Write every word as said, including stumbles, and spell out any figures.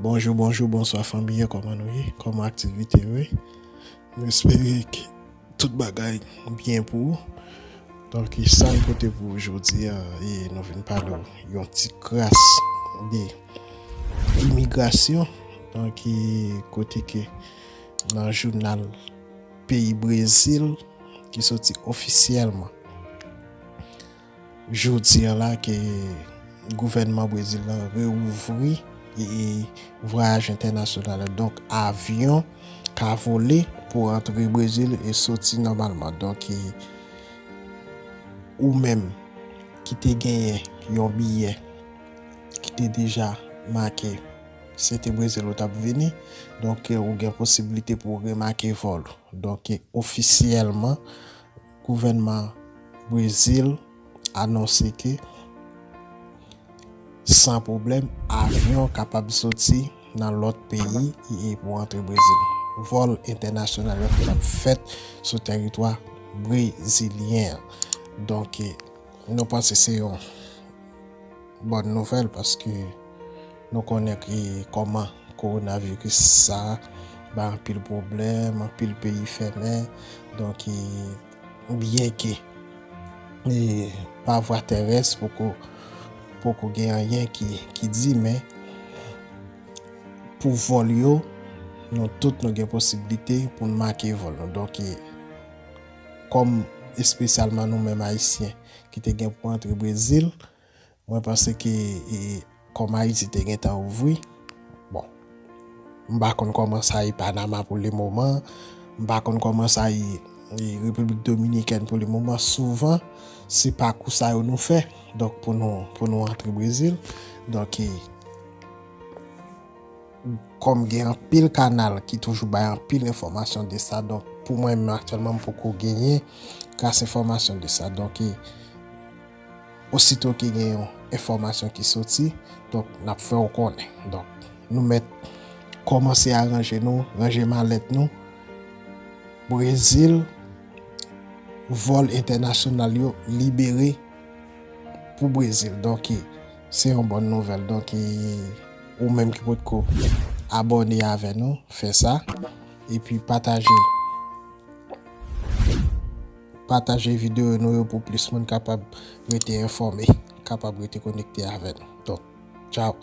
Bonjou, bonjou, bonswa fanmi an, kòman nou ye? Kòman aktivite yo ye? Nou espere ke tout bagay byen pou ou. Donk, sa n pote pou ou jodi a, e nou vin pale w yon ti kras de imigrasyon. Donk, e kote ke nan jounal peyi Brezil ki soti ofisyèlman jodi a la ke gouvènman Brezil la reouvri e, e vwayaj entènasyonal la. Donk, avyon ka vole pou antre Brezil e soti nòmalman. Donk, e, ou menm ki te genyen yon biyè ki te deja make se te Brezil ou t ap vini, donk, e, ou gen posiblite pou w remake vòl ou. Donk, e, ofisyèlman, gouvènman Brezil anonse ke san pwoblèm, avyon kapab soti nan lòt peyi e pou antre Brezil. Vòl entènasyonal yo kapab fèt sou tèritwa brezilyen an. Donk, e, nou panse se yon bòn nouvèl paske nou konnen ki kòman kowonaviris sa bay anpil pwoblèm, anpil peyi fèmen. Donk, e, byen ke, e, pa vwa tèrès poko, poko gen anyen ki, ki di, men pou vòl yo, nou tout nou gen posiblite pou n make vòl nou. Donk, e, kòm espesyalman nou menm Ayisyen ki te gen pou antre Brezil, mwen panse ke, e, kòm Ayiti te gentan ouvri, bon, m pa konn kòman sa ye Panama pou le moman, m pa konn kòman sa ye, e, Repiblik Dominikèn pou le moman. Souvan, se pakou sa yo nou fè, donk, pou nou, pou nou antre Brezil. Donk, e, kòm gen anpil kanal ki toujou bay anpil enfòmasyon de sa, donk, pou mwen menm aktyèlman, m poko genyen kras enfòmasyon de sa. Donk, e, osito ke gen yon enfòmasyon ki soti, donk, n ap fè w konnen. Donk, nou mèt kòmanse aranje nou, ranje malèt nou. Brezil, vòl entènasyonal yo libere pou Brezil. Donk, e, se yon bòn nouvèl. Donk, e, ou menm ki potko abòne avè nou, fè sa. Epi pataje, pataje videyo nou yo pou plis moun kapab rete enfòme, kapab rete konekte avè nou. Donk, tchaw.